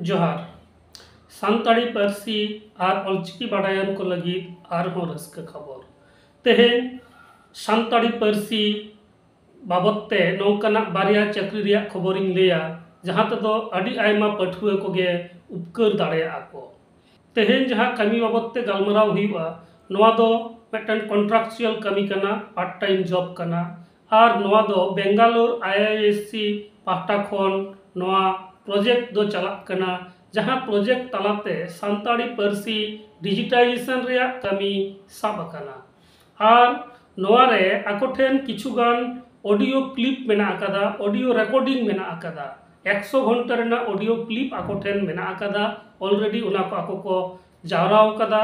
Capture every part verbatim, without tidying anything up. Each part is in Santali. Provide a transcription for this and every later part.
ᱡᱚᱦᱟᱨ᱾ ᱥᱟᱱᱛᱟᱲᱤ ᱯᱟᱹᱨᱥᱤ ᱟᱨ ᱚᱞᱪᱤᱠᱤ ᱵᱟᱰᱟᱭᱟᱱ ᱠᱚ ᱞᱟᱹᱜᱤᱫ ᱟᱨᱦᱚᱸ ᱨᱟᱹᱥᱠᱟᱹ ᱠᱷᱚᱵᱚᱨ᱾ ᱛᱮᱦᱮᱧ ᱥᱟᱱᱛᱟᱲᱤ ᱯᱟᱹᱨᱥᱤ ᱵᱟᱵᱚᱫ ᱛᱮ ᱱᱚᱝᱠᱟᱱᱟᱜ ᱵᱟᱨᱭᱟ ᱪᱟᱹᱠᱨᱤ ᱨᱮᱭᱟᱜ ᱠᱷᱚᱵᱚᱨᱤᱧ ᱞᱟᱹᱭᱟ, ᱡᱟᱦᱟᱸ ᱛᱮᱫᱚ ᱟᱹᱰᱤ ᱟᱭᱢᱟ ᱯᱟᱹᱴᱷᱩᱣᱟᱹ ᱠᱚᱜᱮ ᱩᱯᱠᱟᱹᱨ ᱫᱟᱲᱮᱭᱟᱜᱼᱟ ᱠᱚ᱾ ᱛᱮᱦᱮᱧ ᱡᱟᱦᱟᱸ ᱠᱟᱹᱢᱤ ᱵᱟᱵᱚᱫ ᱛᱮ ᱜᱟᱞᱢᱟᱨᱟᱣ ᱦᱩᱭᱩᱜᱼᱟ, ᱱᱚᱣᱟ ᱫᱚ ᱢᱤᱫᱴᱟᱝ contractual ᱠᱟᱹᱢᱤ ᱠᱟᱱᱟ, part time job ᱠᱟᱱᱟ᱾ ᱟᱨ ᱱᱚᱣᱟ ᱫᱚ Bangalore I I S C ᱯᱟᱦᱴᱟ ᱠᱷᱚᱱ ᱱᱚᱣᱟ project ᱫᱚ ᱪᱟᱞᱟᱜ ᱠᱟᱱᱟ, ᱡᱟᱦᱟᱸ project ᱛᱟᱞᱟᱛᱮ ᱥᱟᱱᱛᱟᱲᱤ ᱯᱟᱹᱨᱥᱤ digitization ᱨᱮᱭᱟᱜ ᱠᱟᱹᱢᱤ ᱥᱟᱵ ᱟᱠᱟᱱᱟ᱾ ᱟᱨ ᱱᱚᱣᱟ ᱨᱮ ᱟᱠᱚ ᱴᱷᱮᱱ ᱠᱤᱪᱷᱩ ᱜᱟᱱ audio clip ᱢᱮᱱᱟᱜ ᱟᱠᱟᱫᱟ, audio recording ᱢᱮᱱᱟᱜ ᱟᱠᱟᱫᱟ, ᱮᱠᱥᱚ ᱜᱷᱚᱱᱴᱟ ᱨᱮᱱᱟᱜ audio clip ᱟᱠᱚ ᱴᱷᱮᱱ ᱢᱮᱱᱟᱜ ᱟᱠᱟᱫᱟ, already ᱚᱱᱟ ᱠᱚ ᱟᱠᱚ ᱠᱚ ᱡᱟᱣᱨᱟ ᱟᱠᱟᱫᱟ᱾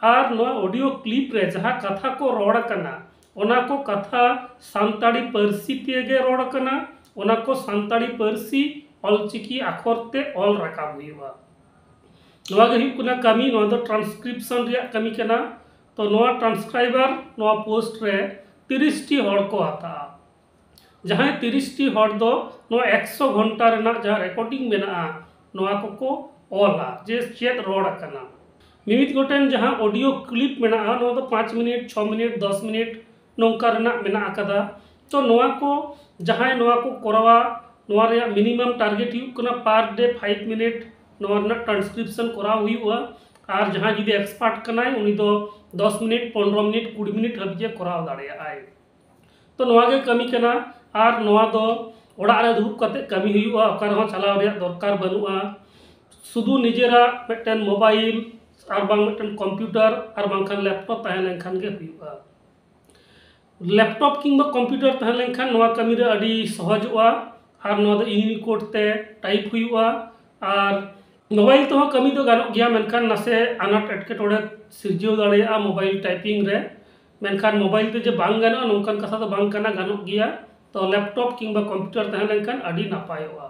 ᱟᱨ ᱱᱚᱣᱟ audio clip ᱨᱮ ᱡᱟᱦᱟᱸ ᱠᱟᱛᱷᱟ ᱠᱚ ᱨᱚᱲ ᱟᱠᱟᱱᱟ, ᱚᱱᱟ ᱠᱚ ᱠᱟᱛᱷᱟ ᱥᱟᱱᱛᱟᱲᱤ ᱯᱟᱹᱨᱥᱤ ᱛᱮᱜᱮ ᱨᱚᱲ ᱟᱠᱟᱱᱟ, ᱚᱱᱟ ᱠᱚ ᱥᱟᱱᱛᱟᱲᱤ ᱯᱟᱹᱨᱥᱤ ᱚᱞᱪᱤᱠᱤ ᱟᱠᱷᱚᱨ ᱛᱮ ᱚᱞ ᱨᱟᱠᱟᱵ ᱦᱩᱭᱩᱜᱼᱟ᱾ ᱱᱚᱣᱟ ᱜᱮ ᱦᱩᱭᱩᱜ ᱠᱟᱱᱟ ᱠᱟᱹᱢᱤ, ᱱᱚᱣᱟ ᱫᱚ transcription ᱨᱮᱭᱟᱜ ᱠᱟᱹᱢᱤ ᱠᱟᱱᱟ᱾ ᱛᱚ ᱱᱚᱣᱟ transcriber, ᱱᱚᱣᱟ post ᱨᱮ ᱛᱤᱨᱤᱥ ᱴᱤ ᱦᱚᱲ ᱠᱚ ᱦᱟᱛᱟᱜᱼᱟ᱾ ᱡᱟᱦᱟᱸᱭ ᱛᱤᱨᱤᱥ ᱴᱤ ᱦᱚᱲ ᱫᱚ ᱱᱚᱣᱟ ᱮᱠᱥᱚ ᱜᱷᱚᱱᱴᱟ ᱨᱮᱱᱟᱜ ᱡᱟᱦᱟᱸ recording ᱢᱮᱱᱟᱜᱼᱟ, ᱱᱚᱣᱟ ᱠᱚᱠᱚ ᱚᱞᱟ ᱡᱮ ᱪᱮᱫ ᱨᱚᱲ ᱟᱠᱟᱱᱟ᱾ ᱢᱤᱢᱤᱫ ᱜᱚᱴᱮᱱ ᱡᱟᱦᱟᱸ audio clip ᱢᱮᱱᱟᱜᱼᱟ, ᱱᱚᱣᱟ ᱫᱚ ᱯᱟᱸᱪ ᱢᱤᱱᱤᱴ, ᱪᱷᱚ ᱢᱤᱱᱤᱴ, ᱫᱚᱥ ᱢᱤᱱᱤᱴ ᱱᱚᱝᱠᱟ ᱨᱮᱱᱟᱜ ᱢᱮᱱᱟᱜ ᱟᱠᱟᱫᱟ᱾ ᱛᱚ ᱱᱚᱣᱟ ᱠᱚ ᱡᱟᱦᱟᱸᱭ ᱱᱚᱣᱟ ᱠᱚ ᱠᱚᱨᱟᱣᱟ, ᱱᱚᱣᱟ ᱨᱮᱭᱟᱜ minimum target ᱦᱩᱭᱩᱜ ᱠᱟᱱᱟ per day five minute ᱱᱚᱣᱟ ᱨᱮᱱᱟᱜ transcription ᱠᱚᱨᱟᱣ ᱦᱩᱭᱩᱜᱼᱟ᱾ ᱟᱨ ᱡᱟᱦᱟᱸᱭ ᱡᱩᱫᱤ expert ᱠᱟᱱᱟᱭ, ᱩᱱᱤ ᱫᱚ ᱫᱚᱥ ᱢᱤᱱᱤᱴ, ᱯᱚᱱᱨᱚ ᱢᱤᱱᱤᱴ, ᱠᱩᱲᱤ ᱢᱤᱱᱤᱴ ᱦᱟᱹᱵᱤᱡ ᱮ ᱠᱚᱨᱟᱣ ᱫᱟᱲᱮᱭᱟᱜᱼᱟᱭ᱾ ᱛᱚ ᱱᱚᱣᱟ ᱜᱮ ᱠᱟᱹᱢᱤ ᱠᱟᱱᱟ᱾ ᱟᱨ ᱱᱚᱣᱟ ᱫᱚ ᱚᱲᱟᱜ ᱨᱮ ᱫᱩᱲᱩᱵ ᱠᱟᱛᱮ ᱠᱟᱹᱢᱤ ᱦᱩᱭᱩᱜᱼᱟ, ᱚᱠᱟ ᱨᱮᱦᱚᱸ ᱪᱟᱞᱟᱣ ᱨᱮᱭᱟᱜ ᱫᱚᱨᱠᱟᱨ ᱵᱟᱹᱱᱩᱜᱼᱟ᱾ ᱥᱩᱫᱷᱩ ᱱᱤᱡᱮᱨᱟᱜ ᱢᱤᱫᱴᱮᱱ mobile ᱟᱨ ᱵᱟᱝ ᱢᱤᱫᱴᱮᱱ computer ᱟᱨ ᱵᱟᱝᱠᱷᱟᱱ laptop ᱛᱟᱦᱮᱸ ᱞᱮᱱᱠᱷᱟᱱ ᱜᱮ ᱦᱩᱭᱩᱜᱼᱟ᱾ Laptop ᱠᱤᱝᱵᱟ computer ᱛᱟᱦᱮᱸ ᱞᱮᱱᱠᱷᱟᱱ ᱱᱚᱣᱟ ᱠᱟᱹᱢᱤ ᱨᱮ ᱟᱹᱰᱤ ᱥᱚᱦᱚᱡᱚᱜᱼᱟ᱾ ᱟᱨ ᱱᱚᱣᱟ ᱫᱚ Unicode ᱛᱮ type ᱦᱩᱭᱩᱜᱼᱟ᱾ ᱟᱨ mobile ᱛᱮᱦᱚᱸ ᱠᱟᱹᱢᱤ ᱫᱚ ᱜᱟᱱᱚᱜ ᱜᱮᱭᱟ, ᱢᱮᱱᱠᱷᱟᱱ ᱱᱟᱥᱮ ᱟᱱᱟᱴ ᱮᱴᱠᱮᱴᱚᱬᱮ ᱥᱤᱨᱡᱟᱹᱣ ᱫᱟᱲᱮᱭᱟᱜᱼᱟ mobile typing ᱨᱮ᱾ ᱢᱮᱱᱠᱷᱟᱱ mobile ᱛᱮ ᱡᱮ ᱵᱟᱝ ᱜᱟᱱᱚᱜᱼᱟ, ᱱᱚᱝᱠᱟᱱ ᱠᱟᱛᱷᱟ ᱫᱚ ᱵᱟᱝ ᱠᱟᱱᱟ, ᱜᱟᱱᱚᱜ ᱜᱮᱭᱟ᱾ ᱛᱚ laptop ᱠᱤᱝᱵᱟ computer ᱛᱟᱦᱮᱸ ᱞᱮᱱᱠᱷᱟᱱ ᱟᱹᱰᱤ ᱱᱟᱯᱟᱭᱚᱜᱼᱟ᱾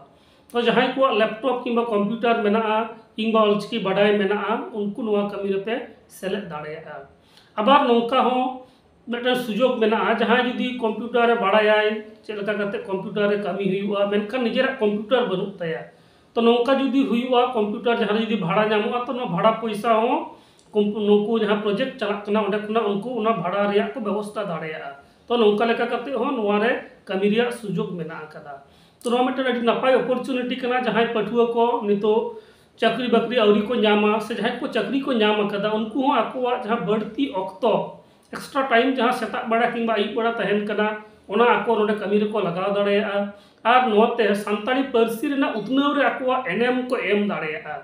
ᱛᱚ ᱡᱟᱦᱟᱸᱭ ᱠᱚᱣᱟᱜ laptop ᱠᱤᱝᱵᱟ computer ᱢᱮᱱᱟᱜᱼᱟ ᱠᱤᱝᱵᱟ ᱚᱞᱪᱤᱠᱤ ᱵᱟᱰᱟᱭ ᱢᱮᱱᱟᱜᱼᱟ, ᱩᱱᱠᱩ ᱱᱚᱣᱟ ᱠᱟᱹᱢᱤ ᱨᱮᱯᱮ ᱥᱮᱞᱮᱫ ᱫᱟᱲᱮᱭᱟᱜᱼᱟ᱾ ᱟᱵᱟᱨ ᱱᱚᱝᱠᱟ ᱦᱚᱸ ᱢᱤᱫᱴᱟᱝ ᱥᱩᱡᱳᱜᱽ ᱢᱮᱱᱟᱜᱼᱟ, ᱡᱟᱦᱟᱸᱭ ᱡᱩᱫᱤ computer ᱮ ᱵᱟᱲᱟᱭᱟᱭ, ᱪᱮᱫ ᱞᱮᱠᱟ ᱠᱟᱛᱮ computer ᱨᱮ ᱠᱟᱹᱢᱤ ᱦᱩᱭᱩᱜᱼᱟ, ᱢᱮᱱᱠᱷᱟᱱ ᱱᱤᱡᱮᱨᱟᱜ computer ᱵᱟᱹᱱᱩᱜ ᱛᱟᱭᱟ, ᱛᱚ ᱱᱚᱝᱠᱟ ᱡᱩᱫᱤ ᱦᱩᱭᱩᱜᱼᱟ, ᱠᱚᱢᱯᱤᱭᱩᱴᱟᱨ ᱡᱟᱦᱟᱸ ᱨᱮ ᱡᱩᱫᱤ ᱵᱷᱟᱲᱟ ᱧᱟᱢᱚᱜᱼᱟ, ᱛᱚ ᱱᱚᱣᱟ ᱵᱷᱟᱲᱟ ᱯᱚᱭᱥᱟ ᱦᱚᱸ ᱠᱚᱢᱯ- ᱱᱩᱠᱩ ᱡᱟᱦᱟᱸ ᱯᱨᱚᱡᱮᱠᱴ ᱪᱟᱞᱟᱜ ᱠᱟᱱᱟ ᱚᱸᱰᱮ ᱠᱷᱚᱱᱟᱜ ᱩᱱᱠᱩ ᱚᱱᱟ ᱵᱷᱟᱲᱟ ᱨᱮᱭᱟᱜ ᱠᱚ ᱵᱮᱵᱚᱥᱛᱟ ᱫᱟᱲᱮᱭᱟᱜᱼᱟ᱾ ᱛᱚ ᱱᱚᱝᱠᱟ ᱞᱮᱠᱟ ᱠᱟᱛᱮ ᱦᱚᱸ ᱱᱚᱣᱟ ᱨᱮ ᱠᱟᱹᱢᱤ ᱨᱮᱭᱟᱜ ᱥᱩᱡᱳᱜᱽ ᱢᱮᱱᱟᱜ ᱟᱠᱟᱫᱟ᱾ ᱛᱚ ᱱᱚᱣᱟ ᱢᱤᱫᱴᱮᱱ ᱟᱹᱰᱤ ᱱᱟᱯᱟᱭ ᱚᱯᱚᱨᱪᱩᱱᱤᱴᱤ ᱠᱟᱱᱟ᱾ ᱡᱟᱦᱟᱸᱭ ᱯᱟᱹᱴᱷᱩᱣᱟᱹ ᱠᱚ ᱱᱤᱛᱚᱜ ᱪᱟᱹᱠᱨᱤ ᱵᱟᱹᱠᱨᱤ ᱟᱹᱣᱨᱤ ᱠᱚ ᱧᱟᱢᱟ ᱥᱮ ᱡᱟᱦᱟᱸᱭ ᱠᱚ ᱪᱟᱹᱠᱨᱤ ᱠᱚ ᱧᱟᱢ ᱟᱠᱟᱫᱟ, ᱩᱱᱠᱩ ᱦᱚᱸ ᱟᱠᱚᱣᱟᱜ ᱡᱟᱦᱟᱸ ᱵᱟᱹᱲᱛᱤ ᱚᱠᱛᱚ, ᱮᱠᱥᱴᱨᱟ ᱴᱟᱭᱤᱢ ᱡᱟᱦᱟᱸ ᱥᱮᱛᱟᱜ ᱵᱮᱲᱟ ᱠᱤᱝᱵᱟ ᱟᱹᱭᱩᱵ ᱵᱮᱲᱟ ᱛᱟᱦᱮᱱ ᱠᱟᱱᱟ, ᱚᱱᱟ ᱟᱠᱚ ᱱᱚᱰᱮ ᱠᱟᱹᱢᱤ ᱨᱮᱠᱚ ᱞᱟᱜᱟᱣ ᱫᱟᱲᱮᱭᱟᱜᱼᱟ᱾ ᱟᱨ ᱱᱚᱣᱟᱛᱮ ᱥᱟᱱᱛᱟᱲᱤ ᱯᱟᱹᱨᱥᱤ ᱨᱮᱱᱟᱜ ᱩᱛᱱᱟᱹᱣ ᱨᱮ ᱟᱠᱚᱣᱟᱜ ᱮᱱᱮᱢ ᱠᱚ ᱮᱢ ᱫᱟᱲᱮᱭᱟᱜᱼᱟ᱾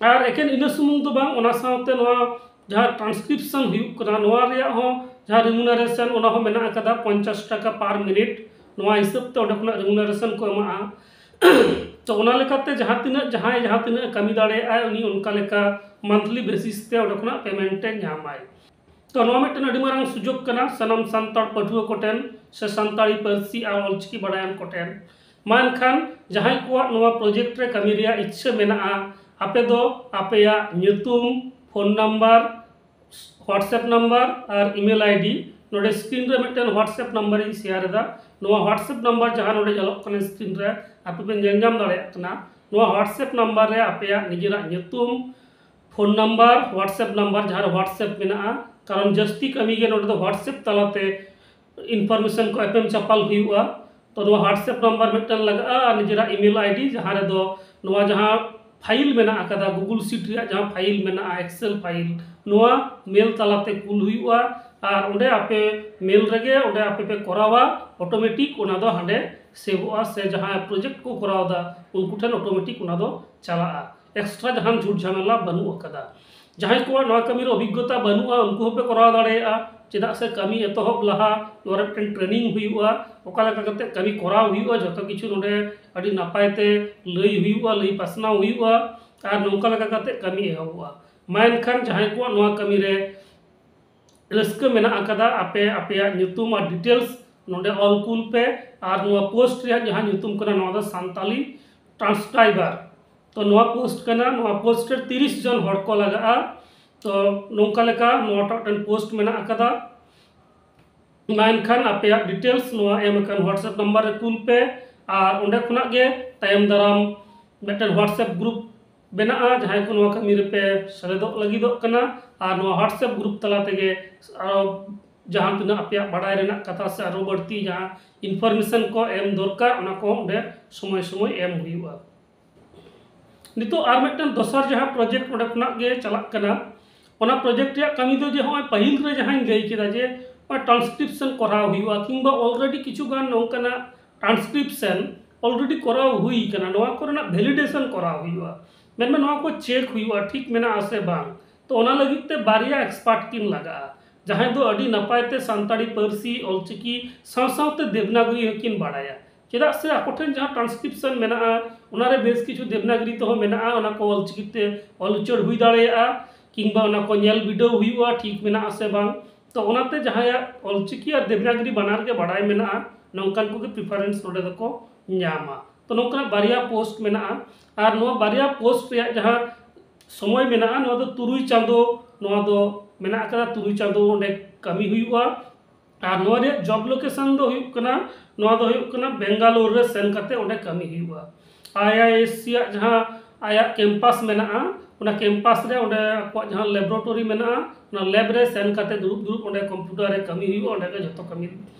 ᱟᱨ ᱮᱠᱮᱱ ᱤᱱᱟᱹ ᱥᱩᱢᱩᱝ ᱫᱚ ᱵᱟᱝ, ᱚᱱᱟ ᱥᱟᱶᱛᱮ ᱱᱚᱣᱟ ᱡᱟᱦᱟᱸ ᱴᱨᱟᱱᱥᱠᱨᱤᱯᱥᱚᱱ ᱦᱩᱭᱩᱜ ᱠᱟᱱᱟ, ᱱᱚᱣᱟ ᱨᱮᱭᱟᱜ ᱦᱚᱸ ᱡᱟᱦᱟᱸ ᱨᱤᱢᱩᱱᱟᱨᱮᱥᱚᱱ, ᱚᱱᱟ ᱦᱚᱸ ᱢᱮᱱᱟᱜ ᱟᱠᱟᱫᱟ, ᱯᱚᱧᱪᱟᱥ ᱴᱟᱠᱟ ᱯᱟᱨ ᱢᱤᱱᱤᱴ᱾ ᱱᱚᱣᱟ ᱦᱤᱥᱟᱹᱵ ᱛᱮ ᱚᱸᱰᱮ ᱠᱷᱚᱱᱟᱜ ᱨᱤᱢᱩᱱᱟᱨᱮᱥᱚᱱ ᱠᱚ ᱮᱢᱟᱜᱼᱟ᱾ ᱛᱚ ᱚᱱᱟ ᱞᱮᱠᱟᱛᱮ ᱡᱟᱦᱟᱸ ᱛᱤᱱᱟᱹᱜ, ᱡᱟᱦᱟᱸᱭ ᱡᱟᱦᱟᱸ ᱛᱤᱱᱟᱹᱜ ᱮ ᱠᱟᱹᱢᱤ ᱫᱟᱲᱮᱭᱟᱜᱼᱟᱭ, ᱩᱱᱤ ᱚᱱᱠᱟ ᱞᱮᱠᱟ ᱢᱟᱱᱛᱷᱞᱤ ᱵᱮᱥᱤᱥ ᱛᱮ ᱚᱸᱰᱮ ᱠᱷᱚᱱᱟᱜ ᱯᱮᱢᱮᱱᱴ ᱮ ᱧᱟᱢᱟᱭ᱾ ᱛᱚ ᱱᱚᱣᱟ ᱢᱤᱫᱴᱮᱱ ᱟᱹᱰᱤ ᱢᱟᱨᱟᱝ ᱥᱩᱡᱳᱜᱽ ᱠᱟᱱᱟ ᱥᱟᱱᱟᱢ ᱥᱟᱱᱛᱟᱲ ᱯᱟᱹᱴᱷᱩᱣᱟᱹ ᱠᱚᱴᱷᱮᱱ ᱥᱮ ᱥᱟᱱᱛᱟᱲᱤ ᱯᱟᱹᱨᱥᱤ ᱟᱨ ᱚᱞᱪᱤᱠᱤ ᱵᱟᱲᱟᱭᱟᱱ ᱠᱚᱴᱷᱮᱱ᱾ ᱢᱟ ᱮᱱᱠᱷᱟᱱ ᱡᱟᱦᱟᱸᱭ ᱠᱚᱣᱟᱜ ᱱᱚᱣᱟ ᱯᱨᱚᱡᱮᱠᱴ ᱨᱮ ᱠᱟᱹᱢᱤ ᱨᱮᱭᱟᱜ ᱤᱪᱪᱷᱟᱹ ᱢᱮᱱᱟᱜᱼᱟ, ᱟᱯᱮ ᱫᱚ ᱟᱯᱮᱭᱟᱜ ᱧᱩᱛᱩᱢ, ᱯᱷᱳᱱ ᱱᱟᱢᱵᱟᱨ, WhatsApp ᱱᱟᱢᱵᱟᱨ ᱟᱨ email ID, ᱱᱚᱰᱮ ᱥᱠᱨᱤᱱ ᱨᱮ ᱢᱤᱫᱴᱮᱱ WhatsApp ᱱᱟᱢᱵᱟᱨ ᱤᱧ ᱥᱮᱭᱟᱨ ᱮᱫᱟ᱾ ᱱᱚᱣᱟ WhatsApp ᱱᱟᱢᱵᱟᱨ ᱡᱟᱦᱟᱸ ᱱᱚᱰᱮ ᱧᱮᱞᱚᱜ ᱠᱟᱱᱟ ᱥᱠᱨᱤᱱ ᱨᱮ, ᱟᱯᱮ ᱯᱮ ᱧᱮᱞ ᱧᱟᱢ ᱫᱟᱲᱮᱭᱟᱜ ᱠᱟᱱᱟ᱾ ᱱᱚᱣᱟ WhatsApp ᱱᱟᱢᱵᱟᱨ ᱨᱮ ᱟᱯᱮᱭᱟᱜ ᱱᱤᱡᱮᱨᱟᱜ ᱧᱩᱛᱩᱢ, ᱯᱷᱳᱱ ᱱᱟᱢᱵᱟᱨ, WhatsApp ᱱᱟᱢᱵᱟᱨ ᱡᱟᱦᱟᱸ ᱨᱮ WhatsApp ᱢᱮᱱᱟᱜᱼᱟ, ᱠᱟᱨᱚᱱ ᱡᱟᱹᱥᱛᱤ ᱠᱟᱹᱢᱤ ᱜᱮ ᱱᱚᱰᱮ ᱫᱚ WhatsApp ᱛᱟᱞᱟᱛᱮ ᱤᱱᱯᱷᱚᱨᱢᱮᱥᱚᱱ ᱠᱚ ᱮᱯᱮᱢ ᱪᱟᱯᱟᱞ ᱦᱩᱭᱩᱜᱼᱟ᱾ ᱛᱚ ᱱᱚᱣᱟ WhatsApp ᱱᱟᱢᱵᱟᱨ ᱢᱤᱫᱴᱮᱱ ᱞᱟᱜᱟᱜᱼᱟ ᱟᱨ ᱱᱤᱡᱮᱨᱟᱜ email ID, ᱡᱟᱦᱟᱸ ᱨᱮᱫᱚ ᱱᱚᱣᱟ ᱡᱟᱦᱟᱸ ᱯᱷᱟᱭᱤᱞ ᱢᱮᱱᱟᱜ ᱟᱠᱟᱫᱟ, Google Sheet ᱨᱮᱭᱟᱜ ᱡᱟᱦᱟᱸ ᱯᱷᱟᱭᱤᱞ ᱢᱮᱱᱟᱜᱼᱟ, Excel ᱯᱷᱟᱭᱤᱞ, ᱱᱚᱣᱟ ᱢᱮᱞ ᱛᱟᱞᱟᱛᱮ ᱠᱩᱞ ᱦᱩᱭᱩᱜᱼᱟ᱾ ᱟᱨ ᱚᱸᱰᱮ ᱟᱯᱮ ᱢᱮᱞ ᱨᱮᱜᱮ ᱚᱸᱰᱮ ᱟᱯᱮ ᱯᱮ ᱠᱚᱨᱟᱣᱟ, ᱚᱴᱳᱢᱮᱴᱤᱠ ᱚᱱᱟ ᱫᱚ ᱦᱟᱸᱰᱮ ᱥᱮᱵᱷᱚᱜᱼᱟ, ᱥᱮ ᱡᱟᱦᱟᱸᱭ ᱯᱨᱚᱡᱮᱠᱴ ᱠᱚ ᱠᱚᱨᱟᱣ ᱮᱫᱟ ᱩᱱᱠᱩ ᱴᱷᱮᱱ ᱚᱴᱳᱢᱮᱴᱤᱠ ᱚᱱᱟ ᱫᱚ ᱪᱟᱞᱟᱜᱼᱟ᱾ ᱮᱠᱥᱴᱨᱟ ᱡᱟᱦᱟᱱ ᱡᱷᱩᱴ ᱡᱷᱟᱢᱮᱞᱟ ᱵᱟᱹᱱᱩᱜ ᱟᱠᱟᱫᱟ᱾ ᱡᱟᱦᱟᱸᱭ ᱠᱚᱣᱟᱜ ᱱᱚᱣᱟ ᱠᱟᱹᱢᱤ ᱨᱮ ᱚᱵᱷᱤᱜᱽᱜᱚᱛᱟ ᱵᱟᱹᱱᱩᱜᱼᱟ, ᱩᱱᱠᱩ ᱦᱚᱸᱯᱮ ᱠᱚᱨᱟᱣ ᱫᱟᱲᱮᱭᱟᱜᱼᱟ᱾ ᱪᱮᱫᱟᱜ ᱥᱮ ᱠᱟᱹᱢᱤ ᱮᱛᱚᱦᱚᱵ ᱞᱟᱦᱟ ᱱᱚᱣᱟ ᱨᱮ ᱢᱤᱫᱴᱮᱱ ᱴᱨᱮᱱᱤᱝ ᱦᱩᱭᱩᱜᱼᱟ, ᱚᱠᱟ ᱞᱮᱠᱟ ᱠᱟᱛᱮ ᱠᱟᱹᱢᱤ ᱠᱚᱨᱟᱣ ᱦᱩᱭᱩᱜᱼᱟ, ᱡᱚᱛᱚ ᱠᱤᱪᱷᱩ ᱱᱚᱰᱮ ᱟᱹᱰᱤ ᱱᱟᱯᱟᱭ ᱛᱮ ᱞᱟᱹᱭ ᱦᱩᱭᱩᱜᱼᱟ, ᱞᱟᱹᱭ ᱯᱟᱥᱱᱟᱣ ᱦᱩᱭᱩᱜᱼᱟ᱾ ᱟᱨ ᱱᱚᱝᱠᱟ ᱞᱮᱠᱟ ᱠᱟᱛᱮ ᱠᱟᱹᱢᱤ ᱮᱦᱚᱵᱚᱜᱼᱟ᱾ ᱢᱟ ᱮᱱᱠᱷᱟᱱ ᱡᱟᱦᱟᱸᱭ ᱠᱚᱣᱟᱜ ᱱᱚᱣᱟ ᱠᱟᱹᱢᱤ ᱨᱮ ᱨᱟᱹᱥᱠᱟᱹ ᱢᱮᱱᱟᱜ ᱟᱠᱟᱫᱟ, ᱟᱯᱮ ᱟᱯᱮᱭᱟᱜ ᱧᱩᱛᱩᱢ ᱟᱨ ᱰᱤᱴᱮᱞᱥ ᱱᱚᱰᱮ ᱚᱞ ᱠᱩᱞ ᱯᱮ᱾ ᱟᱨ ᱱᱚᱣᱟ ᱯᱳᱥᱴ ᱨᱮᱭᱟᱜ ᱡᱟᱦᱟᱸ ᱧᱩᱛᱩᱢ ᱠᱟᱱᱟ, ᱱᱚᱣᱟ ᱫᱚ ᱥᱟᱱᱛᱟᱞᱤ ᱴᱨᱟᱱᱥᱠᱨᱟᱭᱵᱟᱨ᱾ ᱛᱚ ᱱᱚᱣᱟ ᱯᱳᱥᱴ ᱠᱟᱱᱟ, ᱱᱚᱣᱟ ᱯᱳᱥᱴ ᱨᱮ ᱛᱤᱨᱤᱥ ᱡᱚᱱ ᱦᱚᱲ ᱠᱚ ᱞᱟᱜᱟᱜᱼᱟ᱾ ᱛᱚ ᱱᱚᱝᱠᱟ ᱞᱮᱠᱟ ᱱᱚᱣᱟᱴᱟᱜ ᱢᱤᱫᱴᱮᱱ ᱯᱳᱥᱴ ᱢᱮᱱᱟᱜ ᱟᱠᱟᱫᱟ᱾ ᱢᱟ ᱮᱱᱠᱷᱟᱱ ᱟᱯᱮᱭᱟᱜ ᱰᱤᱴᱮᱞᱥ ᱱᱚᱣᱟ ᱮᱢ ᱟᱠᱟᱱ WhatsApp ᱱᱟᱢᱵᱟᱨ ᱨᱮ ᱠᱩᱞ ᱯᱮ᱾ ᱟᱨ ᱚᱸᱰᱮ ᱠᱷᱚᱱᱟᱜ ᱜᱮ ᱛᱟᱭᱚᱢ ᱫᱟᱨᱟᱢ ᱢᱤᱫᱴᱮᱱ WhatsApp group ᱵᱮᱱᱟᱜᱼᱟ, ᱡᱟᱦᱟᱸᱭ ᱠᱚ ᱱᱚᱣᱟ ᱠᱟᱹᱢᱤ ᱨᱮᱯᱮ ᱥᱮᱞᱮᱫᱚᱜ ᱞᱟᱹᱜᱤᱫᱚᱜ ᱠᱟᱱᱟ᱾ ᱟᱨ ᱱᱚᱣᱟ WhatsApp group ᱛᱟᱞᱟ ᱛᱮᱜᱮ ᱟᱨᱚ ᱡᱟᱦᱟᱸ ᱛᱤᱱᱟᱹᱜ ᱟᱯᱮᱭᱟᱜ ᱵᱟᱰᱟᱭ ᱨᱮᱱᱟᱜ ᱠᱟᱛᱷᱟ ᱥᱮ ᱟᱨᱚ ᱵᱟᱹᱲᱛᱤ ᱡᱟᱦᱟᱸ information ᱠᱚ ᱮᱢ ᱫᱚᱨᱠᱟᱨ, ᱚᱱᱟ ᱠᱚᱦᱚᱸ ᱚᱸᱰᱮ ᱥᱚᱢᱚᱭ ᱥᱚᱢᱚᱭ ᱮᱢ ᱦᱩᱭᱩᱜᱼᱟ᱾ ᱱᱤᱛᱚᱜ ᱟᱨ ᱢᱤᱫᱴᱮᱱ ᱫᱚᱥᱟᱨ ᱡᱟᱦᱟᱸ project ᱚᱸᱰᱮ ᱠᱷᱚᱱᱟᱜ ᱜᱮ ᱪᱟᱞᱟᱜ ᱠᱟᱱᱟ, ᱚᱱᱟ project ᱨᱮᱭᱟᱜ ᱠᱟᱹᱢᱤ ᱫᱚ ᱡᱮ ᱱᱚᱜᱼᱚᱭ ᱯᱟᱹᱦᱤᱞ ᱨᱮ ᱡᱟᱦᱟᱸᱧ ᱞᱟᱹᱭ ᱠᱮᱫᱟ ᱡᱮ ᱱᱚᱜᱼᱚᱭ transcription ᱠᱚᱨᱟᱣ ᱦᱩᱭᱩᱜᱼᱟ, ᱠᱤᱝᱵᱟ already ᱠᱤᱪᱷᱩ ᱜᱟᱱ ᱱᱚᱝᱠᱟᱱᱟᱜ transcription already ᱠᱚᱨᱟᱣ ᱦᱩᱭ ᱠᱟᱱᱟ, ᱱᱚᱣᱟ ᱠᱚᱨᱮᱱᱟᱜ validation ᱠᱚᱨᱟᱣ ᱦᱩᱭᱩᱜᱼᱟ᱾ ᱢᱮᱱᱢᱮ ᱱᱚᱣᱟ ᱠᱚ check ᱦᱩᱭᱩᱜᱼᱟ, ᱴᱷᱤᱠ ᱢᱮᱱᱟᱜᱼᱟ ᱥᱮ ᱵᱟᱝ᱾ ᱛᱚ ᱚᱱᱟ ᱞᱟᱹᱜᱤᱫ ᱛᱮ ᱵᱟᱨᱭᱟ expert ᱠᱤᱱ ᱞᱟᱜᱟᱜᱼᱟ, ᱡᱟᱦᱟᱸᱭ ᱫᱚ ᱟᱹᱰᱤ ᱱᱟᱯᱟᱭ ᱛᱮ ᱥᱟᱱᱛᱟᱲᱤ ᱯᱟᱹᱨᱥᱤ, ᱚᱞᱪᱤᱠᱤ ᱥᱟᱶ ᱥᱟᱶᱛᱮ ᱫᱮᱵᱽᱱᱟᱜᱚᱨᱤ ᱦᱚᱸᱠᱤᱱ ᱵᱟᱲᱟᱭᱟ᱾ ᱪᱮᱫᱟᱜ ᱥᱮ ᱟᱠᱚ ᱴᱷᱮᱱ ᱡᱟᱦᱟᱸ transcription ᱢᱮᱱᱟᱜᱼᱟ, ᱚᱱᱟᱨᱮ ᱵᱮᱥ ᱠᱤᱪᱷᱩ ᱫᱮᱵᱽᱱᱟᱜᱚᱨᱤ ᱛᱮᱦᱚᱸ ᱢᱮᱱᱟᱜᱼᱟ, ᱚᱱᱟ ᱠᱚ ᱚᱞᱪᱤᱠᱤ ᱛᱮ ᱚᱞ ᱩᱪᱟᱹᱲ ᱦᱩᱭ ᱫᱟᱲᱮᱭᱟᱜᱼᱟ, ᱠᱤᱝᱵᱟ ᱚᱱᱟ ᱠᱚ ᱧᱮᱞ ᱵᱤᱰᱟᱹᱣ ᱦᱩᱭᱩᱜᱼᱟ, ᱴᱷᱤᱠ ᱢᱮᱱᱟᱜᱼᱟ ᱥᱮ ᱵᱟᱝ᱾ ᱛᱚ ᱚᱱᱟᱛᱮ ᱡᱟᱦᱟᱸᱭᱟᱜ ᱚᱞᱪᱤᱠᱤ ᱟᱨ ᱫᱮᱵᱽᱱᱟᱜᱚᱨᱤ ᱵᱟᱱᱟᱨ ᱜᱮ ᱵᱟᱲᱟᱭ ᱢᱮᱱᱟᱜᱼᱟ, ᱱᱚᱝᱠᱟᱱ ᱠᱚᱜᱮ preference ᱱᱚᱰᱮ ᱫᱚᱠᱚ ᱧᱟᱢᱟ᱾ ᱛᱚ ᱱᱚᱝᱠᱟᱱᱟᱜ ᱵᱟᱨᱭᱟ post ᱢᱮᱱᱟᱜᱼᱟ᱾ ᱟᱨ ᱱᱚᱣᱟ ᱵᱟᱨᱭᱟ post ᱨᱮᱭᱟᱜ ᱡᱟᱦᱟᱸ ᱥᱚᱢᱚᱭ ᱢᱮᱱᱟᱜᱼᱟ, ᱱᱚᱣᱟ ᱫᱚ ᱛᱩᱨᱩᱭ ᱪᱟᱸᱫᱚ, ᱱᱚᱣᱟ ᱫᱚ ᱢᱮᱱᱟᱜ ᱟᱠᱟᱫᱟ, ᱛᱩᱨᱩᱭ ᱪᱟᱸᱫᱚ ᱚᱸᱰᱮ ᱠᱟᱹᱢᱤ ᱦᱩᱭᱩᱜᱼᱟ᱾ ᱟᱨ ᱱᱚᱣᱟ ᱨᱮᱭᱟᱜ job location ᱫᱚ ᱦᱩᱭᱩᱜ ᱠᱟᱱᱟ, ᱱᱚᱣᱟ ᱫᱚ ᱦᱩᱭᱩᱜ ᱠᱟᱱᱟ ᱵᱮᱝᱜᱟᱞᱳᱨ ᱨᱮ ᱥᱮᱱ ᱠᱟᱛᱮ ᱚᱸᱰᱮ ᱠᱟᱹᱢᱤ ᱦᱩᱭᱩᱜᱼᱟ᱾ IISc ᱟᱜ ᱡᱟᱦᱟᱸ ᱟᱭᱟᱜ campus ᱢᱮᱱᱟᱜᱼᱟ, ᱚᱱᱟ campus ᱨᱮ ᱚᱸᱰᱮ ᱟᱠᱚᱣᱟᱜ ᱡᱟᱦᱟᱸ laboratory ᱢᱮᱱᱟᱜᱼᱟ, ᱚᱱᱟ lab ᱨᱮ ᱥᱮᱱ ᱠᱟᱛᱮ ᱫᱩᱲᱩᱵ ᱫᱩᱲᱩᱵ ᱚᱸᱰᱮ computer ᱨᱮ ᱠᱟᱹᱢᱤ ᱦᱩᱭᱩᱜᱼᱟ᱾ ᱚᱸᱰᱮ ᱜᱮ ᱡᱚᱛᱚ ᱠᱟᱹᱢᱤ,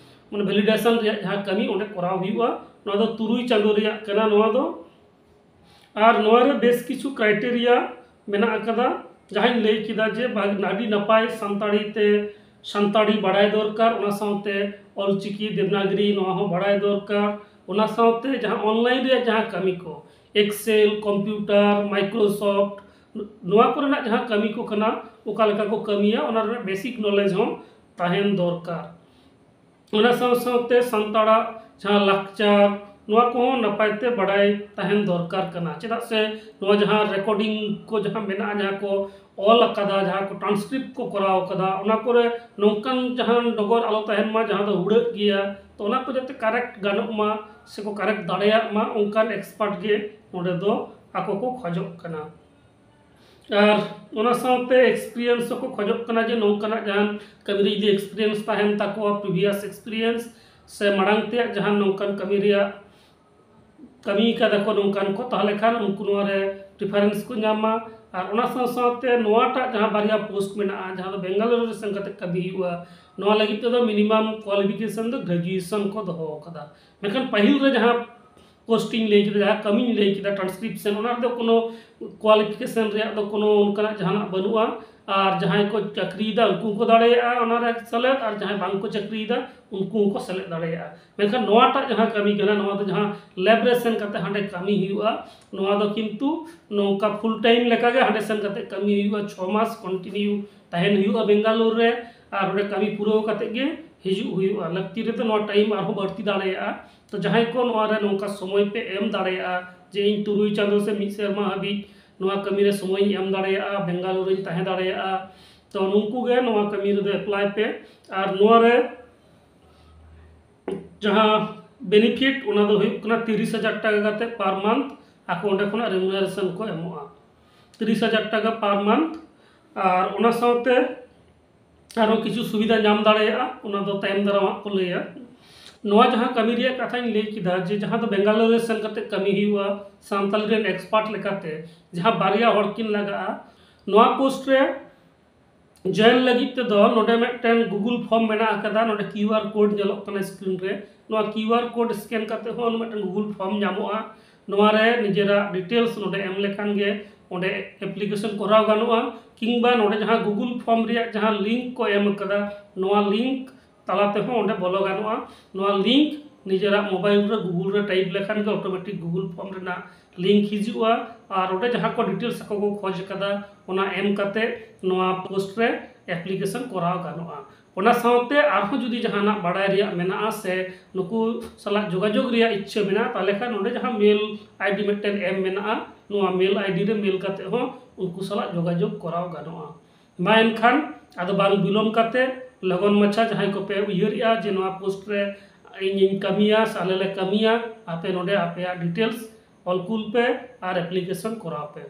ᱢᱟᱱᱮ validation ᱨᱮᱭᱟᱜ ᱡᱟᱦᱟᱸ ᱠᱟᱹᱢᱤ ᱚᱸᱰᱮ ᱠᱚᱨᱟᱣ ᱦᱩᱭᱩᱜᱼᱟ᱾ ᱱᱚᱣᱟ ᱫᱚ ᱛᱩᱨᱩᱭ ᱪᱟᱸᱫᱚ ᱨᱮᱭᱟᱜ ᱠᱟᱱᱟ ᱱᱚᱣᱟ ᱫᱚ᱾ ᱟᱨ ᱱᱚᱣᱟ ᱨᱮ ᱵᱮᱥ ᱠᱤᱪᱷᱩ criteria ᱢᱮᱱᱟᱜ ᱟᱠᱟᱫᱟ, ᱡᱟᱦᱟᱸᱧ ᱞᱟᱹᱭ ᱠᱮᱫᱟ ᱡᱮ ᱵᱷᱟᱜ-, ᱟᱹᱰᱤ ᱱᱟᱯᱟᱭ ᱥᱟᱱᱛᱟᱲᱤ ᱛᱮ, ᱥᱟᱱᱛᱟᱲᱤ ᱵᱟᱲᱟᱭ ᱫᱚᱨᱠᱟᱨ, ᱚᱱᱟ ᱥᱟᱶᱛᱮ ᱚᱞᱪᱤᱠᱤ ᱫᱮᱵᱽᱱᱟᱜᱚᱨᱤ ᱱᱚᱣᱟ ᱦᱚᱸ ᱵᱟᱲᱟᱭ ᱫᱚᱨᱠᱟᱨ, ᱚᱱᱟ ᱥᱟᱶᱛᱮ ᱡᱟᱦᱟᱸ online ᱨᱮᱭᱟᱜ ᱡᱟᱦᱟᱸ ᱠᱟᱹᱢᱤ ᱠᱚ, Excel, computer, Microsoft, ᱱᱚᱣᱟ ᱠᱚᱨᱮᱱᱟᱜ ᱡᱟᱦᱟᱸ ᱠᱟᱹᱢᱤ ᱠᱚ ᱠᱟᱱᱟ, ᱚᱠᱟ ᱞᱮᱠᱟ ᱠᱚ ᱠᱟᱹᱢᱤᱭᱟ, ᱚᱱᱟ ᱨᱮᱱᱟᱜ basic knowledge ᱦᱚᱸ ᱛᱟᱦᱮᱱ ᱫᱚᱨᱠᱟᱨ᱾ ᱚᱱᱟ ᱥᱟᱶ ᱥᱟᱶᱛᱮ ᱥᱟᱱᱛᱟᱲᱟᱜ ᱡᱟᱦᱟᱸ ᱞᱟᱠᱪᱟᱨ, ᱱᱚᱣᱟ ᱠᱚᱦᱚᱸ ᱱᱟᱯᱟᱭ ᱛᱮ ᱵᱟᱲᱟᱭ ᱛᱟᱦᱮᱱ ᱫᱚᱨᱠᱟᱨ ᱠᱟᱱᱟ᱾ ᱪᱮᱫᱟᱜ ᱥᱮ ᱱᱚᱣᱟ ᱡᱟᱦᱟᱸ recording ᱠᱚ ᱡᱟᱦᱟᱸ ᱢᱮᱱᱟᱜᱼᱟ, ᱡᱟᱦᱟᱸ ᱠᱚ ᱚᱞ ᱟᱠᱟᱫᱟ, ᱡᱟᱦᱟᱸ ᱠᱚ transcript ᱠᱚ ᱠᱚᱨᱟᱣ ᱟᱠᱟᱫᱟ, ᱚᱱᱟ ᱠᱚᱨᱮ ᱱᱚᱝᱠᱟᱱ ᱡᱟᱦᱟᱸ ᱰᱚᱜᱚᱨ ᱟᱞᱚ ᱛᱟᱦᱮᱱ ᱢᱟ, ᱡᱟᱦᱟᱸ ᱫᱚ ᱦᱩᱲᱟᱹᱜ ᱜᱮᱭᱟ᱾ ᱛᱚ ᱚᱱᱟ ᱠᱚ ᱡᱟᱛᱮ correct ᱜᱟᱱᱚᱜ ᱢᱟ ᱥᱮᱠᱚ correct ᱫᱟᱲᱮᱭᱟᱜ ᱢᱟ, ᱚᱱᱠᱟᱱ expert ᱜᱮ ᱱᱚᱰᱮ ᱫᱚ ᱟᱠᱚ ᱠᱚ ᱠᱷᱚᱡᱚᱜ ᱠᱟᱱᱟ᱾ ᱟᱨ ᱚᱱᱟ ᱥᱟᱶᱛᱮ experience ᱦᱚᱸᱠᱚ ᱠᱷᱚᱡᱚᱜ ᱠᱟᱱᱟ, ᱡᱮ ᱱᱚᱝᱠᱟᱱᱟᱜ ᱡᱟᱦᱟᱱ ᱠᱟᱹᱢᱤ ᱨᱮ ᱡᱩᱫᱤ experience ᱛᱟᱦᱮᱱ ᱛᱟᱠᱚᱣᱟ, previous experience ᱥᱮ ᱢᱟᱲᱟᱝ ᱛᱮᱭᱟᱜ ᱡᱟᱦᱟᱱ ᱱᱚᱝᱠᱟᱱ ᱠᱟᱹᱢᱤ ᱨᱮᱭᱟᱜ ᱠᱟᱹᱢᱤ ᱠᱟᱫᱟ ᱠᱚ ᱱᱚᱝᱠᱟᱱ ᱠᱚ, ᱛᱟᱦᱚᱞᱮ ᱠᱷᱟᱱ ᱩᱱᱠᱩ ᱱᱚᱣᱟ ᱨᱮ preference ᱠᱚ ᱧᱟᱢᱟ᱾ ᱟᱨ ᱚᱱᱟ ᱥᱟᱶ ᱥᱟᱶᱛᱮ ᱱᱚᱣᱟᱴᱟᱜ ᱡᱟᱦᱟᱸ ᱵᱟᱨᱭᱟ post ᱢᱮᱱᱟᱜᱼᱟ, ᱡᱟᱦᱟᱸ ᱫᱚ ᱵᱮᱝᱜᱟᱞᱳᱨ ᱨᱮ ᱥᱮᱱ ᱠᱟᱛᱮ ᱠᱟᱹᱢᱤ ᱦᱩᱭᱩᱜᱼᱟ, ᱱᱚᱣᱟ ᱞᱟᱹᱜᱤᱫ ᱛᱮᱫᱚ minimum qualification ᱫᱚ graduation ᱠᱚ ᱫᱚᱦᱚ ᱟᱠᱟᱫᱟ᱾ ᱢᱮᱱᱠᱷᱟᱱ ᱯᱟᱹᱦᱤᱞ ᱨᱮ ᱡᱟᱦᱟᱸ ᱯᱳᱥᱴᱤᱝ ᱞᱟᱹᱭ ᱠᱮᱫᱟ, ᱡᱟᱦᱟᱸ ᱠᱟᱹᱢᱤᱧ ᱞᱟᱹᱭ ᱠᱮᱫᱟ transcription, ᱚᱱᱟ ᱨᱮᱫᱚ ᱠᱳᱱᱳ qualification ᱨᱮᱭᱟᱜ ᱫᱚ ᱠᱳᱱᱳ ᱚᱱᱠᱟᱱᱟᱜ ᱡᱟᱦᱟᱱᱟᱜ ᱵᱟᱹᱱᱩᱜᱼᱟ᱾ ᱟᱨ ᱡᱟᱦᱟᱸᱭ ᱠᱚ ᱪᱟᱹᱠᱨᱤᱭᱮᱫᱟ ᱩᱱᱠᱩ ᱦᱚᱸᱠᱚ ᱫᱟᱲᱮᱭᱟᱜᱼᱟ ᱚᱱᱟ ᱨᱮ ᱥᱮᱞᱮᱫ, ᱟᱨ ᱡᱟᱦᱟᱸᱭ ᱵᱟᱝ ᱠᱚ ᱪᱟᱹᱠᱨᱤᱭᱮᱫᱟ ᱩᱱᱠᱩ ᱦᱚᱸᱠᱚ ᱥᱮᱞᱮᱫ ᱫᱟᱲᱮᱭᱟᱜᱼᱟ᱾ ᱢᱮᱱᱠᱷᱟᱱ ᱱᱚᱣᱟᱴᱟᱜ ᱡᱟᱦᱟᱸ ᱠᱟᱹᱢᱤ ᱠᱟᱱᱟ, ᱱᱚᱣᱟ ᱫᱚ ᱡᱟᱦᱟᱸ ᱞᱮᱵ ᱨᱮ ᱥᱮᱱ ᱠᱟᱛᱮ ᱦᱟᱸᱰᱮ ᱠᱟᱹᱢᱤ ᱦᱩᱭᱩᱜᱼᱟ, ᱱᱚᱣᱟ ᱫᱚ ᱠᱤᱱᱛᱩ ᱱᱚᱝᱠᱟ full time ᱞᱮᱠᱟᱜᱮ ᱦᱟᱸᱰᱮ ᱥᱮᱱ ᱠᱟᱛᱮ ᱠᱟᱹᱢᱤ ᱦᱩᱭᱩᱜᱼᱟ᱾ ᱪᱷᱚ ᱢᱟᱥ continue ᱛᱟᱦᱮᱱ ᱦᱩᱭᱩᱜᱼᱟ ᱵᱮᱝᱜᱟᱞᱳᱨ ᱨᱮ, ᱟᱨ ᱚᱸᱰᱮ ᱠᱟᱹᱢᱤ ᱯᱩᱨᱟᱹᱣ ᱠᱟᱛᱮ ᱜᱮ ᱦᱤᱡᱩᱜ ᱦᱩᱭᱩᱜᱼᱟ᱾ ᱞᱟᱹᱠᱛᱤ ᱨᱮᱫᱚ ᱱᱚᱣᱟ time ᱟᱨᱦᱚᱸ ᱵᱟᱹᱲᱛᱤ ᱫᱟᱲᱮᱭᱟᱜᱼᱟ᱾ ᱛᱚ ᱡᱟᱦᱟᱸᱭ ᱠᱚ ᱱᱚᱣᱟ ᱨᱮ ᱱᱚᱝᱠᱟ ᱥᱚᱢᱚᱭ ᱯᱮ ᱮᱢ ᱫᱟᱲᱮᱭᱟᱜᱼᱟ ᱡᱮ ᱤᱧ ᱛᱩᱨᱩᱭ ᱪᱟᱸᱫᱚ ᱥᱮ ᱢᱤᱫ ᱥᱮᱨᱢᱟ ᱦᱟᱹᱵᱤᱡ ᱱᱚᱣᱟ ᱠᱟᱹᱢᱤ ᱨᱮ ᱥᱚᱢᱚᱭ ᱤᱧ ᱮᱢ ᱫᱟᱲᱮᱭᱟᱜᱼᱟ, ᱵᱮᱝᱜᱟᱞᱳᱨ ᱨᱤᱧ ᱛᱟᱦᱮᱸ ᱫᱟᱲᱮᱭᱟᱜᱼᱟ, ᱛᱚ ᱱᱩᱠᱩ ᱜᱮ ᱱᱚᱣᱟ ᱠᱟᱹᱢᱤ ᱨᱮᱫᱚ apply ᱯᱮ᱾ ᱟᱨ ᱱᱚᱣᱟ ᱨᱮ ᱡᱟᱦᱟᱸ benefit, ᱚᱱᱟ ᱫᱚ ᱦᱩᱭᱩᱜ ᱠᱟᱱᱟ ᱛᱤᱨᱤᱥ ᱦᱟᱡᱟᱨ ᱴᱟᱠᱟ ᱠᱟᱛᱮ per month ᱟᱠᱚ ᱚᱸᱰᱮ ᱠᱷᱚᱱᱟᱜ remuneration ᱠᱚ ᱮᱢᱚᱜᱼᱟ, ᱛᱤᱨᱤᱥ ᱦᱟᱡᱟᱨ ᱴᱟᱠᱟ per month᱾ ᱟᱨ ᱚᱱᱟ ᱥᱟᱶᱛᱮ ᱟᱨᱦᱚᱸ ᱠᱤᱪᱷᱩ ᱥᱩᱵᱤᱫᱷᱟ ᱧᱟᱢ ᱫᱟᱲᱮᱭᱟᱜᱼᱟ, ᱚᱱᱟ ᱫᱚ ᱛᱟᱭᱚᱢ ᱫᱟᱨᱟᱢ ᱦᱟᱸᱜ ᱠᱚ ᱞᱟᱹᱭᱟ᱾ ᱱᱚᱣᱟ ᱡᱟᱦᱟᱸ ᱠᱟᱹᱢᱤ ᱨᱮᱭᱟᱜ ᱠᱟᱛᱷᱟᱧ ᱞᱟᱹᱭ ᱠᱮᱫᱟ, ᱡᱮ ᱡᱟᱦᱟᱸ ᱫᱚ ᱵᱮᱝᱜᱟᱞᱳᱨ ᱨᱮ ᱥᱮᱱ ᱠᱟᱛᱮ ᱠᱟᱹᱢᱤ ᱦᱩᱭᱩᱜᱼᱟ ᱥᱟᱱᱛᱟᱞᱤ ᱨᱮᱱ expert ᱞᱮᱠᱟᱛᱮ, ᱡᱟᱦᱟᱸ ᱵᱟᱨᱭᱟ ᱦᱚᱲ ᱠᱤᱱ ᱞᱟᱜᱟᱜᱼᱟ, ᱱᱚᱣᱟ post ᱨᱮ join ᱞᱟᱹᱜᱤᱫ ᱛᱮᱫᱚ ᱱᱚᱰᱮ ᱢᱤᱫᱴᱮᱱ Google form ᱢᱮᱱᱟᱜ ᱟᱠᱟᱫᱟ᱾ ᱱᱚᱰᱮ QR code ᱧᱮᱞᱚᱜ ᱠᱟᱱᱟ screen ᱨᱮ, ᱱᱚᱣᱟ QR code scan ᱠᱟᱛᱮ ᱦᱚᱸ ᱢᱤᱫᱴᱮᱱ Google form ᱧᱟᱢᱚᱜᱼᱟ᱾ ᱱᱚᱣᱟ ᱨᱮ ᱱᱤᱡᱮᱨᱟᱜ details ᱱᱚᱰᱮ ᱮᱢ ᱞᱮᱠᱷᱟᱱ ᱜᱮ ᱚᱸᱰᱮ application ᱠᱚᱨᱟᱣ ᱜᱟᱱᱚᱜᱼᱟ᱾ ᱠᱤᱝᱵᱟ ᱱᱚᱰᱮ ᱡᱟᱦᱟᱸ Google form ᱨᱮᱭᱟᱜ ᱡᱟᱦᱟᱸ link ᱠᱚ ᱮᱢ ᱟᱠᱟᱫᱟ, ᱱᱚᱣᱟ link ᱛᱟᱞᱟ ᱛᱮᱦᱚᱸ ᱚᱸᱰᱮ ᱵᱚᱞᱚ ᱜᱟᱱᱚᱜᱼᱟ᱾ ᱱᱚᱣᱟ link ᱱᱤᱡᱮᱨᱟᱜ mobile ᱨᱮ Google ᱨᱮ type ᱞᱮᱠᱷᱟᱱ ᱜᱮ automatic Google form ᱨᱮᱱᱟᱜ link ᱦᱤᱡᱩᱜᱼᱟ᱾ ᱟᱨ ᱚᱸᱰᱮ ᱡᱟᱦᱟᱸ ᱠᱚ details ᱟᱠᱚ ᱠᱚ ᱠᱷᱚᱡᱽ ᱟᱠᱟᱫᱟ, ᱚᱱᱟ ᱮᱢ ᱠᱟᱛᱮ ᱱᱚᱣᱟ post ᱨᱮ application ᱠᱚᱨᱟᱣ ᱜᱟᱱᱚᱜᱼᱟ᱾ ᱚᱱᱟ ᱥᱟᱶᱛᱮ ᱟᱨᱦᱚᱸ ᱡᱩᱫᱤ ᱡᱟᱦᱟᱱᱟᱜ ᱵᱟᱲᱟᱭ ᱨᱮᱭᱟᱜ ᱢᱮᱱᱟᱜᱼᱟ ᱥᱮ ᱱᱩᱠᱩ ᱥᱟᱞᱟᱜ ᱡᱳᱜᱟᱡᱳᱜᱽ ᱨᱮᱭᱟᱜ ᱤᱪᱪᱷᱟᱹ ᱢᱮᱱᱟᱜᱼᱟ, ᱛᱟᱦᱚᱞᱮ ᱠᱷᱟᱱ ᱱᱚᱰᱮ ᱡᱟᱦᱟᱸ mail ID ᱢᱤᱫᱴᱮᱱ ᱮᱢ ᱢᱮᱱᱟᱜᱼᱟ, ᱱᱚᱣᱟ mail ID ᱨᱮ mail ᱠᱟᱛᱮ ᱦᱚᱸ ᱩᱱᱠᱩ ᱥᱟᱞᱟᱜ ᱡᱳᱜᱟᱡᱳᱜᱽ ᱠᱚᱨᱟᱣ ᱜᱟᱱᱚᱜᱼᱟ᱾ ᱢᱟ ᱮᱱᱠᱷᱟᱱ ᱟᱫᱚ ᱵᱟᱝ ᱵᱤᱞᱚᱢ ᱠᱟᱛᱮ ᱞᱚᱜᱚᱱ ᱢᱟᱪᱷᱟ ᱡᱟᱦᱟᱸᱭ ᱠᱚᱯᱮ ᱩᱭᱦᱟᱹᱨᱮᱜᱼᱟ ᱡᱮ ᱱᱚᱣᱟ post ᱨᱮ ᱤᱧᱤᱧ ᱠᱟᱹᱢᱤᱭᱟ ᱥᱮ ᱟᱞᱮ ᱞᱮ ᱠᱟᱹᱢᱤᱭᱟ, ᱟᱯᱮ ᱱᱚᱰᱮ ᱟᱯᱮᱭᱟᱜ details ᱚᱞ ᱠᱩᱞ ᱯᱮ ᱟᱨ application ᱠᱚᱨᱟᱣ ᱯᱮ᱾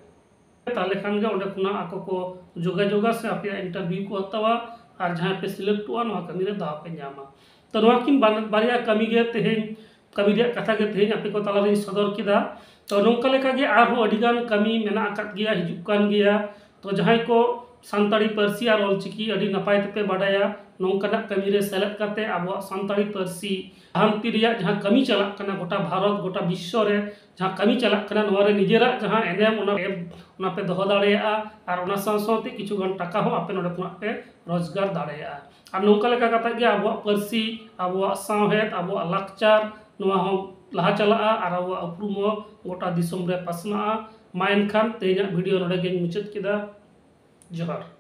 ᱛᱟᱦᱚᱞᱮ ᱠᱷᱟᱱ ᱜᱮ ᱚᱸᱰᱮ ᱠᱷᱚᱱᱟᱜ ᱟᱠᱚ ᱠᱚ ᱡᱳᱜᱟᱡᱳᱜᱟ ᱥᱮ ᱟᱯᱮᱭᱟᱜ interview ᱠᱚ ᱦᱟᱛᱟᱣᱟ, ᱟᱨ ᱡᱟᱦᱟᱸᱭ ᱯᱮ selectᱚᱜᱼᱟ ᱱᱚᱣᱟ ᱠᱟᱹᱢᱤ ᱨᱮ ᱫᱟᱣ ᱯᱮ ᱧᱟᱢᱟ᱾ ᱛᱚ ᱱᱚᱣᱟ ᱠᱤᱱ ᱵᱟᱨ-, ᱵᱟᱨᱭᱟ ᱠᱟᱹᱢᱤ ᱜᱮ ᱛᱮᱦᱮᱧ ᱠᱟᱹᱢᱤ ᱨᱮᱭᱟᱜ ᱠᱟᱛᱷᱟ ᱜᱮ ᱛᱮᱦᱮᱧ ᱟᱯᱮ ᱠᱚ ᱛᱟᱞᱟᱨᱤᱧ ᱥᱚᱫᱚᱨ ᱠᱮᱫᱟ᱾ ᱛᱚ ᱱᱚᱝᱠᱟ ᱞᱮᱠᱟᱜᱮ ᱟᱨᱦᱚᱸ ᱟᱹᱰᱤᱜᱟᱱ ᱠᱟᱹᱢᱤ ᱢᱮᱱᱟᱜ ᱟᱠᱟᱫ ᱜᱮᱭᱟ, ᱦᱤᱡᱩᱜ ᱠᱟᱱ ᱜᱮᱭᱟ᱾ ᱛᱚ ᱡᱟᱦᱟᱸᱭ ᱠᱚ ᱥᱟᱱᱛᱟᱲᱤ ᱯᱟᱹᱨᱥᱤ ᱟᱨ ᱚᱞᱪᱤᱠᱤ ᱟᱹᱰᱤ ᱱᱟᱯᱟᱭ ᱛᱮᱯᱮ ᱵᱟᱰᱟᱭᱟ, ᱱᱚᱝᱠᱟᱱᱟᱜ ᱠᱟᱹᱢᱤ ᱨᱮ ᱥᱮᱞᱮᱫ ᱠᱟᱛᱮ ᱟᱵᱚᱣᱟᱜ ᱥᱟᱱᱛᱟᱲᱤ ᱯᱟᱹᱨᱥᱤ ᱞᱟᱦᱟᱱᱛᱤ ᱨᱮᱭᱟᱜ ᱡᱟᱦᱟᱸ ᱠᱟᱹᱢᱤ ᱪᱟᱞᱟᱜ ᱠᱟᱱᱟ ᱜᱚᱴᱟ ᱵᱷᱟᱨᱚᱛ, ᱜᱚᱴᱟ ᱵᱤᱥᱥᱚ ᱨᱮ ᱡᱟᱦᱟᱸ ᱠᱟᱹᱢᱤ ᱪᱟᱞᱟᱜ ᱠᱟᱱᱟ, ᱱᱚᱣᱟ ᱨᱮ ᱱᱤᱡᱮᱨᱟᱜ ᱡᱟᱦᱟᱸ ᱮᱱᱮᱢ ᱚᱱᱟ ᱮᱢ, ᱚᱱᱟ ᱯᱮ ᱫᱚᱦᱚ ᱫᱟᱲᱮᱭᱟᱜᱼᱟ᱾ ᱟᱨ ᱚᱱᱟ ᱥᱟᱶ ᱥᱟᱶᱛᱮ ᱠᱤᱪᱷᱩ ᱜᱟᱱ ᱴᱟᱠᱟ ᱦᱚᱸ ᱟᱯᱮ ᱱᱚᱰᱮ ᱠᱷᱚᱱᱟᱜ ᱯᱮ ᱨᱳᱡᱽᱜᱟᱨ ᱫᱟᱲᱮᱭᱟᱜᱼᱟ᱾ ᱟᱨ ᱱᱚᱝᱠᱟ ᱞᱮᱠᱟ ᱠᱟᱛᱮ ᱜᱮ ᱟᱵᱚᱣᱟᱜ ᱯᱟᱹᱨᱥᱤ, ᱟᱵᱚᱣᱟᱜ ᱥᱟᱶᱦᱮᱫ, ᱟᱵᱚᱣᱟᱜ ᱞᱟᱠᱪᱟᱨ, ᱱᱚᱣᱟ ᱦᱚᱸ ᱞᱟᱦᱟ ᱪᱟᱞᱟᱜᱼᱟ ᱟᱨ ᱟᱵᱚᱣᱟᱜ ᱩᱯᱨᱩᱢ ᱦᱚᱸ ᱜᱚᱴᱟ ᱫᱤᱥᱚᱢ ᱨᱮ ᱯᱟᱥᱱᱟᱜᱼᱟ᱾ ᱢᱟ ᱮᱱᱠᱷᱟᱱ ᱛᱮᱦᱮᱧᱟᱜ ᱵᱷᱤᱰᱤᱭᱳ ᱱᱚᱰᱮ ᱜᱮᱧ ᱢᱩᱪᱟᱹᱫ ᱠᱮᱫᱟ᱾ ᱡᱚᱦᱟᱨ᱾